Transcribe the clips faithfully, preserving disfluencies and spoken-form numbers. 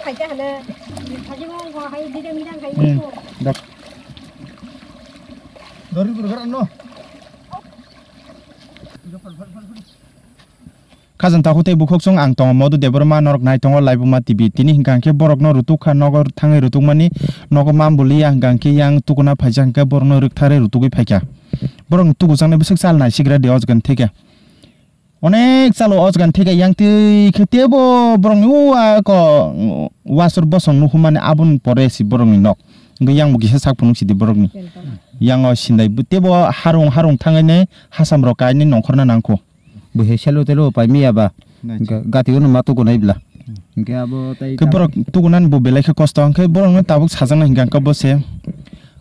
Khaja hale, khaja mo hai dide midang hai Hmm, ko. Dak. Dori burger ano. Khajang takhuk tei bukhuk chwng ang tongo Madhu Debbarma, norok nai tongo Laibuma T V. Tini hwnkha hwnkhe borokno rutuk kha, nogo thangwi rutukmani nogo mam buliya hwnkha hwnkhe yang tukuna phaijak hwnkhe borokno rwktharwi rutugwi phaikha. Borokni tukujaknai bwswk chal nai sigra de o jaga ni theke. Onek chalo o jaga ni theke yang twi khe tebo borokni o a ko wasor bosong nuhumani aboni pore si borokni nok. Hwnkhe yang bo kisa sak phunuk sidi borokni. Yang o sindai tebo harung harung thangwi nai hasam rok kainwi nongkhorna nangkho. Bo he selo telo pai miya ba. Nachi. Ga-, gati uno ma tuku nai bla. Hingke abo tai Khe ta- borok tuku nani bo belai khe kosto, hingke borok no tabuk sajak nai hingka hingka bo se.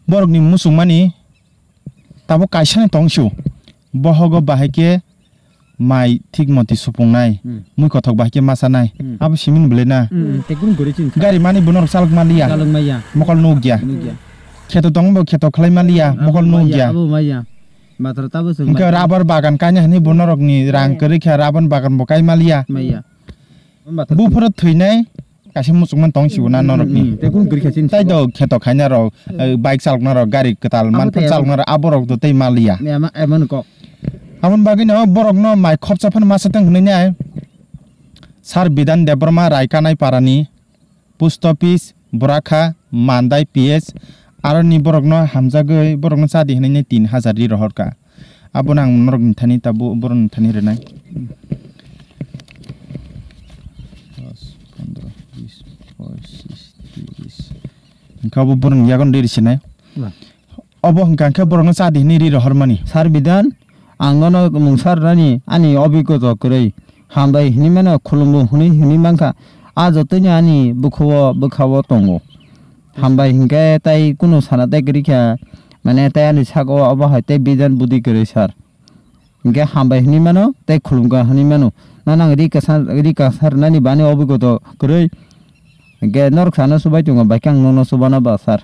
Borok ni musuk mani tabuk kaisa ni tong sio. Bohogo bahai khe mai thik moti supung nai. Hmm. Mui kothok bahai khe masa nai. Hmm. Abo simin belai na. Hmm, hmm. Te gun guri chin. Gari mani bo norok chalok maliya. Chalok maya. Mokol nukya. Nukya. Kheto tong bo kheto khlai maliya. Abo Mokol maya, nukya. Abo maya. Matra tabo chwng Hingke bai- rubber bagan kaina hwnwi bo norokni rang Maya. Kwrwi kha rubber bagan bo kai maliya. Maya. Matra Buphuru thwinai kaisa muchungma tong sibo na norokni. Mm, mm, tei kung kwrwi kha chini Tai sibo. Do kheto khaina rok, Mm. eh, bike chalokna rok, gari kwtal Abo manthok tei chalokna rok, aborok do tei maliya. Maya ma, eh, mano kok. Aboni bagwi no borokno mai khopsa phano masa tong hwnwi nai. Sir Bidan Debbarma Raikanai Parani Post office, Borakha, Mandai P S, aroni borokno hamjagwi borokno chadi hwnwi tin hazar ri rohorkha. Abono ang norokni thani tabuk borokni thani rwnai. Dos, pondro, bis, pochis, tiris. Hwnkhe abo borokni yagon ri sinai. Ba. Obo hwnkha khe borokno chadi hwnwi ri rohormani. Sir Bidan, ang nono mungsa rwnani ani obigota kwrwi. Hambai hwnwi mano, khulumbo hwnwi hwnwi mankha. A jotoino ani bwkhao, bwkhao tongo. Hambai hinkhe tai kunu sana tai kwrwi kha, mane tai ani sago obo hai tei Bidan budi kwrwi sir. Hinkhe hambai hwnwi mano tei khulumkha hwnwi mano. Nono ang ri kwsa, ri kwsa rwnani bani obigota kwrwi. Hinkhe norok sana subai tongo, bai khe ang nono subana ba sir.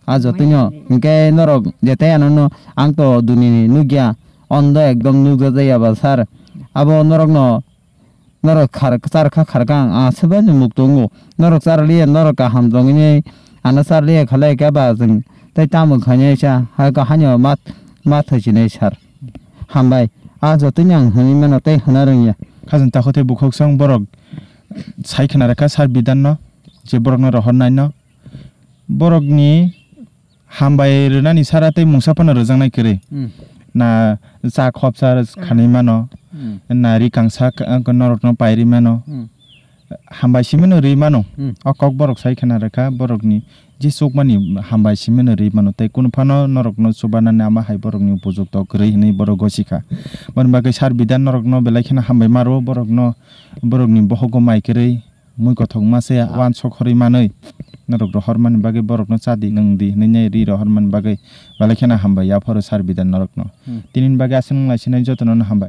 A jotoino, hinkhe norok jetai anono ang to duni nukya, ondo ekdom nukjak ya ba sir. Abo norokno, norok khar-, char kha khar kha ang, ah, swbai ni muk tongo. Norok char liya, norok kaham tongwi, ano char liya khalai khe ba chwng tei tamo khainai sa, ha kha haino ma, ma thaisinai sir. Hambai, a jotoino ang hwnwi mano tei hwna rwngya. Khajang takhuk tei bukhuk song borok sai khna rwkha sir Bidan no, je borokno rohornai no. Borokni hambai rwnani sara tei mungsa phano rwjaknai kwrwi. Hmm. Na cha khopsa khanwi mano, Hmm. na ri kangsa k-, norokno pairwi mano. Hmm. Hambai simi no rwi mano. Hmm. O kok borok sai khna rwkha, borokni je chukmani hambai simi no rwi mano. Tei kunu phano norokno chubanani ama hai borokni upojukto kwrwi hwnwi borok gosikha. Boni bagwi sir Bidan norokno belai kheno hambai maro, borokno, borokni bohogo mai kwrwi. Mui kothok ma se uansuk khorwi manwi norok rohormani bagwi borokno chadi nwngdi hwnwi ri rohormani bagwi belai kheno hambai yapharo sir Bidan norokno. Hmm. Tinini bagwi aswk nang lai sinai jotono no hambai.